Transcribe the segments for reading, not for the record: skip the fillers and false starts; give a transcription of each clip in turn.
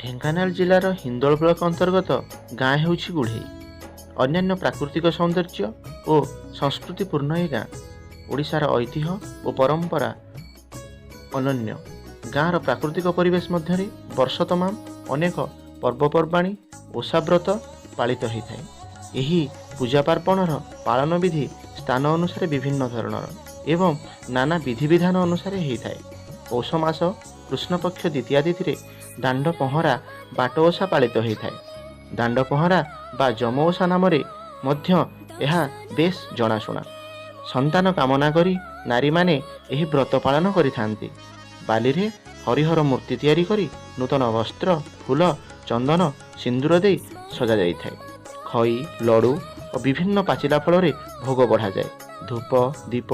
ଢେଙ୍କାନାଳ ଜିଲ୍ଲାର ହିନ୍ଦୋଳ ବ୍ଲକ ଅନ୍ତର୍ଗତ ଗାଁ ହେଉଛି ଗୁଢ଼େଇ। ଅନ୍ୟାନ୍ୟ ପ୍ରାକୃତିକ ସୌନ୍ଦର୍ଯ୍ୟ ଓ ସଂସ୍କୃତିପୂର୍ଣ୍ଣ ଏ ଗାଁ ଓଡ଼ିଶାର ଐତିହ୍ୟ ଓ ପରମ୍ପରା ଅନନ୍ୟ। ଗାଁର ପ୍ରାକୃତିକ ପରିବେଶ ମଧ୍ୟରେ ବର୍ଷ ତମାମ ଅନେକ ପର୍ବପର୍ବାଣି, ଓଷାବ୍ରତ ପାଳିତ ହୋଇଥାଏ। ଏହି ପୂଜା ପାର୍ବଣର ପାଳନ ବିଧି ସ୍ଥାନ ଅନୁସାରେ ବିଭିନ୍ନ ଧରଣର ଏବଂ ନାନା ବିଧିବିଧାନ ଅନୁସାରେ ହୋଇଥାଏ। ପୌଷ ମାସ କୃଷ୍ଣପକ୍ଷ ଦ୍ୱିତୀୟା ତିଥିରେ ଦାଣ୍ଡ ପହଁରା ବାଟ ଓଷା ପାଳିତ ହୋଇଥାଏ। ଦାଣ୍ଡ ପହଁରା ବା ଯମ ଓଷା ନାମରେ ମଧ୍ୟ ଏହା ବେଶ୍ ଜଣାଶୁଣା। ସନ୍ତାନ କାମନା କରି ନାରୀମାନେ ଏହି ବ୍ରତ ପାଳନ କରିଥାନ୍ତି। ବାଲିରେ ହରିହର ମୂର୍ତ୍ତି ତିଆରି କରି ନୂତନ ବସ୍ତ୍ର, ଫୁଲ, ଚନ୍ଦନ, ସିନ୍ଦୁର ଦେଇ ସଜାଯାଇଥାଏ। ଖଇ, ଲଡ଼ୁ ଓ ବିଭିନ୍ନ ପାଚିଲା ଫଳରେ ଭୋଗ ବଢ଼ାଯାଏ। ଧୂପ, ଦୀପ,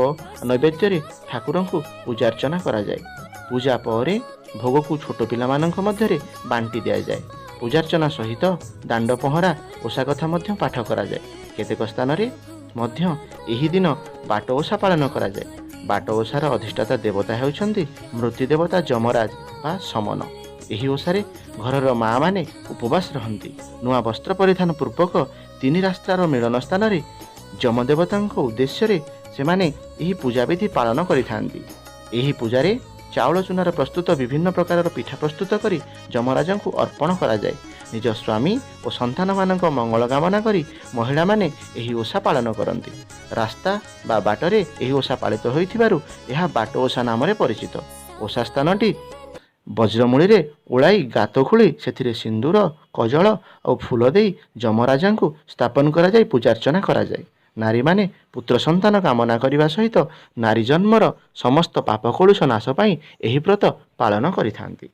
ନୈବେଦ୍ୟରେ ଠାକୁରଙ୍କୁ ପୂଜାର୍ଚ୍ଚନା କରାଯାଏ। ପୂଜା ପରେ ଭୋଗକୁ ଛୋଟ ପିଲାମାନଙ୍କ ମଧ୍ୟରେ ବାଣ୍ଟି ଦିଆଯାଏ। ପୂଜାର୍ଚ୍ଚନା ସହିତ ଦାଣ୍ଡ ପହଁରା ଓଷା କଥା ମଧ୍ୟ ପାଠ କରାଯାଏ। କେତେକ ସ୍ଥାନରେ ମଧ୍ୟ ଏହି ଦିନ ବାଟ ଓଷା ପାଳନ କରାଯାଏ। ବାଟ ଓଷାର ଅଧିଷ୍ଠାତା ଦେବତା ହେଉଛନ୍ତି ମୃତ୍ୟୁ ଦେବତା ଯମରାଜ ବା ସମନ। ଏହି ଓଷାରେ ଘରର ମାଆମାନେ ଉପବାସ ରହନ୍ତି। ନୂଆ ବସ୍ତ୍ର ପରିଧାନ ପୂର୍ବକ ତିନି ରାସ୍ତାର ମିଳନ ସ୍ଥାନରେ ଯମଦେବତାଙ୍କ ଉଦ୍ଦେଶ୍ୟରେ ସେମାନେ ଏହି ପୂଜାବିଧି ପାଳନ କରିଥାନ୍ତି। ଏହି ପୂଜାରେ ଚାଉଳ ଚୁନାର ପ୍ରସ୍ତୁତ ବିଭିନ୍ନ ପ୍ରକାରର ପିଠା ପ୍ରସ୍ତୁତ କରି ଯମରାଜଙ୍କୁ ଅର୍ପଣ କରାଯାଏ। ନିଜ ସ୍ୱାମୀ ଓ ସନ୍ତାନମାନଙ୍କ ମଙ୍ଗଳ କାମନା କରି ମହିଳାମାନେ ଏହି ଓଷା ପାଳନ କରନ୍ତି। ରାସ୍ତା ବା ବାଟରେ ଏହି ଓଷା ପାଳିତ ହୋଇଥିବାରୁ ଏହା ବାଟ ଓଷା ନାମରେ ପରିଚିତ। ଓଷା ସ୍ଥାନଟି ବଜ୍ରମୂଳିରେ ଓଳାଇ ଗାତ ଖୋଳି ସେଥିରେ ସିନ୍ଦୁର, କଜଳ ଓ ଫୁଲ ଦେଇ ଯମରାଜାଙ୍କୁ ସ୍ଥାପନ କରାଯାଇ ପୂଜାର୍ଚ୍ଚନା କରାଯାଏ। ନାରୀମାନେ ପୁତ୍ର ସନ୍ତାନ କାମନା କରିବା ସହିତ ନାରୀ ଜନ୍ମର ସମସ୍ତ ପାପ କଳୁଷ ନାଶ ପାଇଁ ଏହି ବ୍ରତ ପାଳନ କରିଥାନ୍ତି।